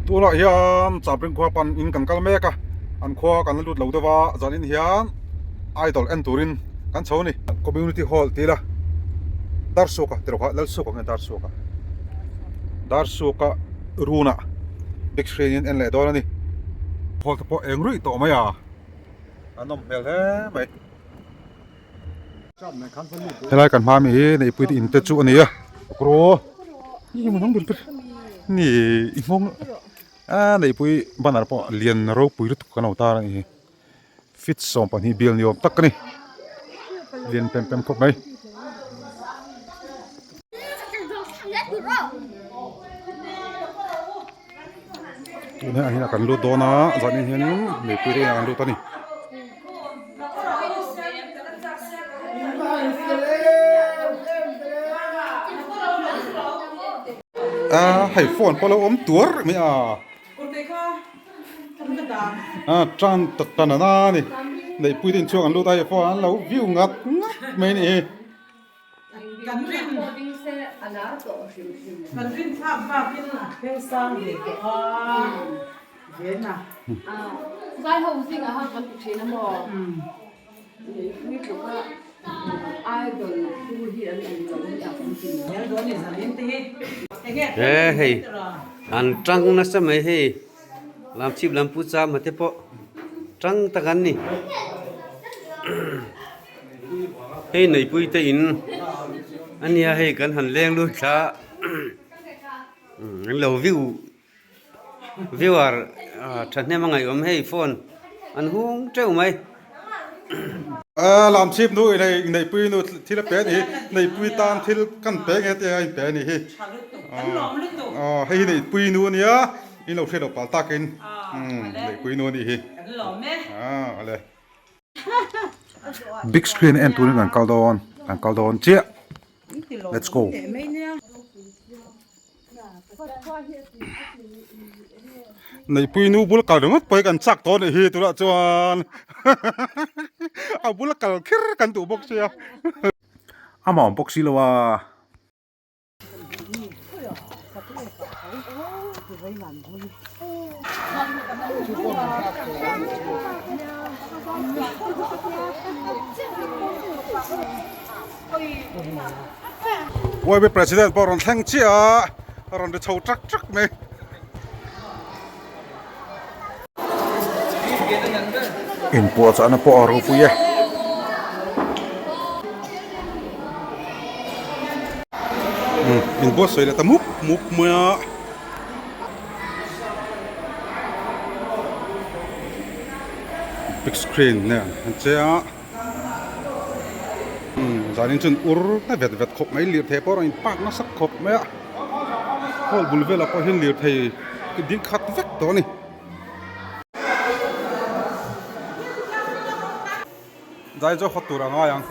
Tunah hian Chapring khua pan in kan kal mek a, an khua kan la lut lo deuh a, zanin hian idol en turin kan chho a ni. Community hall tih ila Darsuaka ti rawh kha Lalsuaka nge Darsuaka Darsuaka runah big screen in en leh dawn a ni. Hall te pawh eng ruih tawh mai a, a nawm hmel hle mai. Helai kan hma mi hi neihpui te in te chu a ni a kawr ni i nghawng a neihpui banner pawh lian ropui lutuk kan lo tar a ni hi feet 12 bial ni awm tak a ni lian pem pem khawp mai. Tunah hian kan lut dawn a zanin hianin mipui te inah an lut a ni. A hei phone pawh a lo awm tuar mai a a tan tak tan a na a ni neihpui te inchhuak an lut a hei phone an lo view ngat ngat mai a ni hi. Kan rin kan rin thlak bakin a thleng sang ve tawh a Vena. Zai ho zingah khan kan ti thin a maw? Leipui tluka idol phu hi an awm lo hi a kan ti. He hei an tang nasa mai hei lamchhip lam pu cham te pawh tang tak an ni. Hei neipui te in a nia hei kan han leng lut thla an lo view viewer thahnem a ngaih awm hei phone an hung teuh mai. A lam chhip nu in hei neihpui nu thil a pe a ni hi neihpui tan thil kan pe nge tia a inpe a ni hi aw hei hi neihpui nu a nia in lo hriat loh palh takin neihpui nu a nih hi awle. Big screen en turin kan kal dawn kan kal dawn chiah let's go. Neihpui nu bul kal ringawt pawh hi kan chak tawh anih hi tunah chuan a bula kal kher kan duh bawk sia amah awm bawk silo a. YB President pawh rawn thleng chiah a, a rawn ri chho trak trak mai. Inpuahchahna pawh a ropui e. Inbuatsawi leh ta mup mup mai a. Big screen nen an che a. Zanin chuan ur na vet vet khawp mai lirthei pawh a rawn in park nasa khawp mai a hall bul velah pawh hian lirthei ding khat vek tawh a ni. Zai chu hawt tur a ngai ang.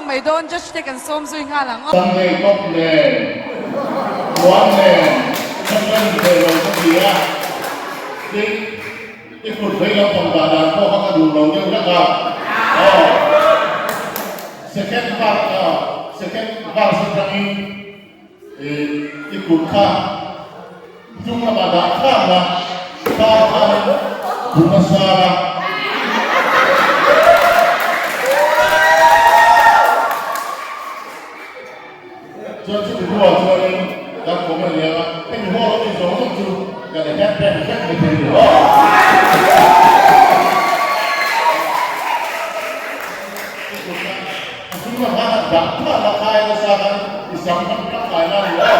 mai dawn, judge te kan sawm zui nghal ang aw. Sunday top nen, puan nen ka plan thei lo ka ti a, tin i kut vei lampang dah dan pawh kha ka duh lo deuh hlek a, aw second part second verse atangin i kut kha Chung lamah dah thlak la, tar khanin buk a sar a. Chuan chumi hnuah chuanin kan kawm a liam a, hemi hall a mi zawng zawng chu kan headband vek mai thei ni aw. A chung lamah han dah thlak la, khai nasa khan i sam hman tangkai na a ni aw.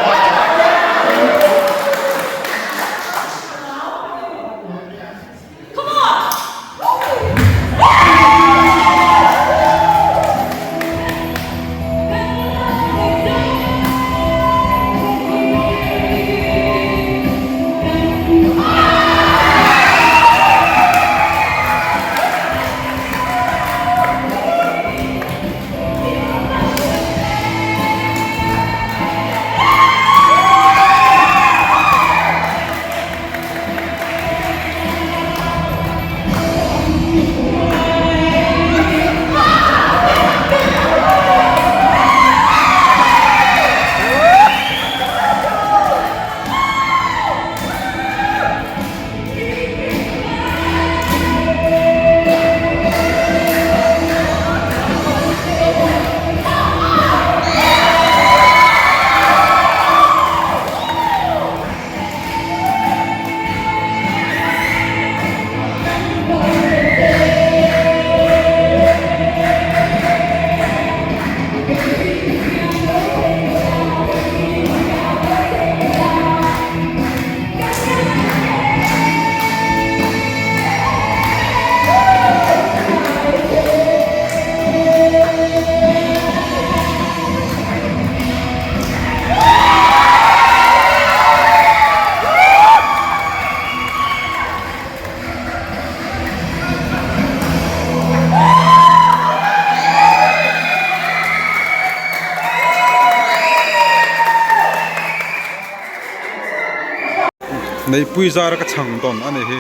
Neihpui zar ka chhang dawn a ni hi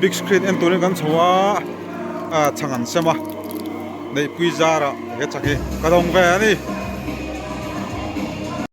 big screen en turin kan chho a ah chhang an sem a neihpui zarah he chhang hi ka dawng ve a ni.